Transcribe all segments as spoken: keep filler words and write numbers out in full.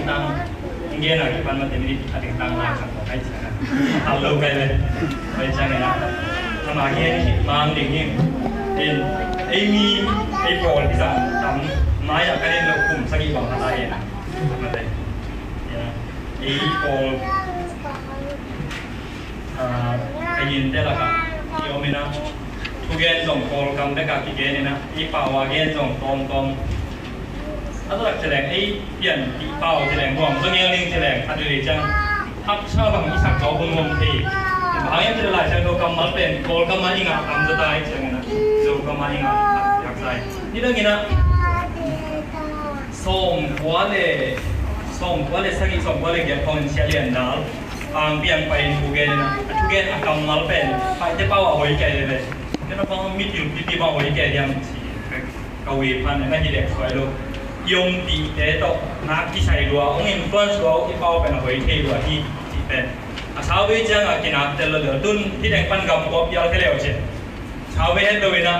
Tang gen a kipan mate minit a ding tang la khat ko kai ciang a. Al lo kai ve. Kai ciang a. Ama gen hi mang ding hi. In ei mi ei pawl hi za tam mai a ka den lo kum sagih bang hata hi na. Mate. Ya. Ei pawl a, ka yin te laka i om ina, thugen zong Kawlgam beka kigen ina, i pau a gen zong tawmtawm. A lak ci leng ei pian i pau ci leng, huam zong el ning ci leng, a dui ciang haksa bang i sak zo bun huam thei. Bang hiam ci leng Lai Siangtho kammal pen Kawlgam a i ngah tam zaw ta i ciang ina, Zogam a i ngah tam piak zai. Ni dang ina, sawmkua le, sawmkua le sagih, sawmkua le giat khawng in Sia Lian Dal Pangpiang pai in thugen ina, a thugen a kammal pen Paite pau a hoi kei lele. Kena pang mi pil pipi bang hoi kei diam ci. Ka wi pan na hi dek suai lo. I om tite tawh na kisai lua, hong influence lua, i pau pen a hoi thei lua hi ci pen. A sau vei ciang a kinak tel lo lel tun hi deng pan gam kua pial thei leu ci. Sau vei het lo ina.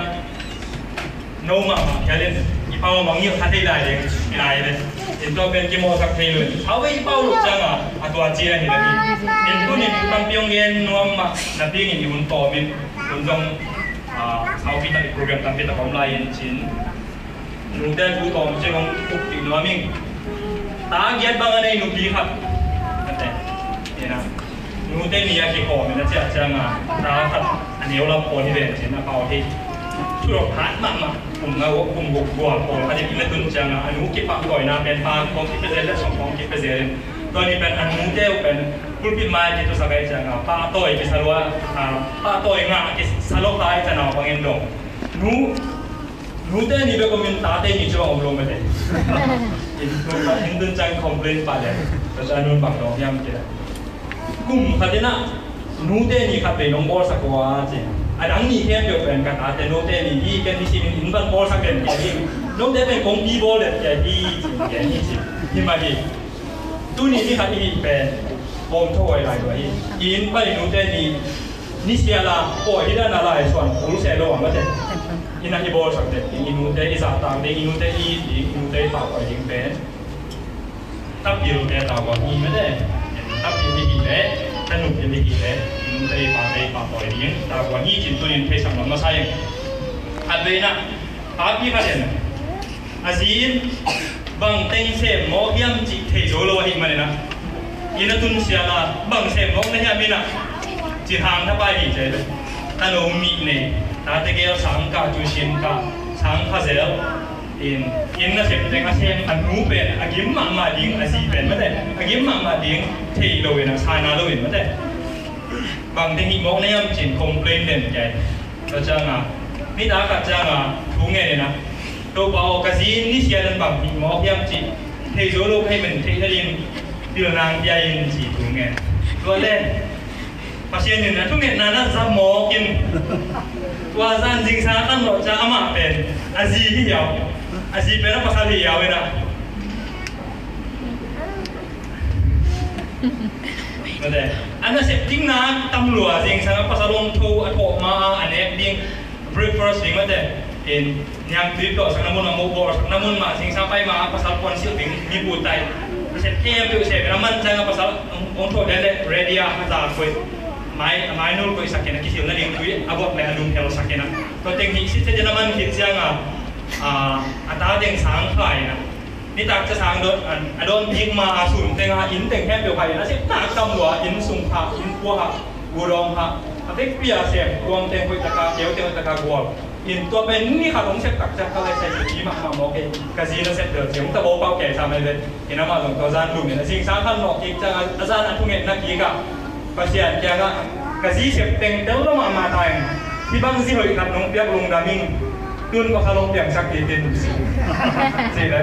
No mahmah phial in i pau mangngilh kha thei lai ding hi lai ve. In tua pen kimawhsak thei lo in. Sau vei i pau lo ciang a, a tua ci a hi ve hi. In tun in tampi hong gen nuam mah napi in i hun tawm in. Tun zong, ah, saupi tak i program tampi tak om lai in cin. Nute thu tawm cing hong kuk ti nuam in. Ta giat bang a nei nupi khat. Kate. Ina. Nute ni a kikhawm in a ciah ciang a, ta khat a neu lam pawl hi ven cin a pau hi. Thudok hat mahmah, kum nga, kum guk gua pawl khat in a tun ciang a, a nu kipah tawina pen pa kong kipia zel le song kong kipia zel in. Tua ni pen a nute uh pen pulpit mai kitusak ai ciang a, pa tawi kisa lua, a, pa tawi ngah kisa lua pa ai ciang a bangin dong. Nu, nute ni bek om in tate ni cu a om lo mate. In, in tun ciang complain pah le. Tua ciang nun bang dong hiam kila. Kum khat in ah, nute ni khat vei nong bawlsak uh a ci. A dang ni khempeuh pen ka tate nute ni hi, ken ni simin in van bawlsak den kei hi. Note pen kongpi bawl den kei hi ci, kei hi ci. Hi mah hi. Tuni ni khat i hih pen bawm tho huai lai lua hi. I inn pan i nute ni, ni sia la, pawi hi dan a lai suan kul se lo a mate. Inn ah i bawlsak den ding, i nute i zahtak ding, i nute i it ding, i nute i pahtawi ding pen tapilte tavuan hi mate. Tapil i hih leh, tanupil i hih leh, i nute i pate i pahtawi ding tavuan hi cin tunin theisak nuam masa ing. Khat vei na, papi khat in a zi in bang teng sem mawk hiam cih thei zo lo ahih manin ah, inn a tun sial a bang sem mawk na hiam in ah, cih hang thapai hi cia hi ve. Tano mih nei, tate gel sang kah, tuition kah, sang kha zel. In, inn nasep teng a sem a nu pen a gim mahmah ding, a zi pen mate a gim mahmah ding thei lo in a, sa na lo in mate. Bang teng hih mawk na hiam cin complain den kei. Tua ciang a, nitak khat ciang a thu ngen in a, Topa aw, ka zi in ni sia dan bang hih mawk hiam cih thei zo lo ka hih man, theih nading pilna hong pia in ci thu ngen. Tua leh Pasian in a thungetna na zam mawk in, tua zan zingsang a khan lawh ciang amah pen a zi hi hiau, a zi pen a pasal hi hiau in a. Mate, a nasep ding na tam lua, zingsang a pasal hong tho, a thawh ma a, a nek ding, breakfast ding mate. In niangtui tawhsakna mun a, mo bawlsakna mun mah, zingsang pai ma a pasal puan silh ding, mi bu tai. Nasep khempeuh sem in a, man ciang a pasal hong, hong thawh leh leh ready a, a za koih, mai, a mai nul koihsak in a, kisilhna ding tui a bawt leh a lum helsak in a. Tua teng hih sit set in a man khit ciang a, a, a ta teng sang kha in a. Nitak cia sang dawn, a, a dawn bik ma a sun teng a, inn teng khempeuh kha in a, sep nak tam lua, inn sung kha, inn pua kha, gudawng kha, a vekpi a sem, kuang teng hoih taka, keu teng hoih taka gual. In tua pen ni khat hong sep tak ciang ka lai sai pi mahmah mawk e, ka zi na sep del ciang, ta bo pau kei sa mai ve. In amah zong tua zan lum in a, zingsang khan nawh kik ciang a, a zan a thungetna kik ah, Pasian kiangah, ka zi sep teng tel lo mahmah ta in, hih bang zi hoih khat nong piak lungdam ing, tun pasal hong piangsak kik in, ci le.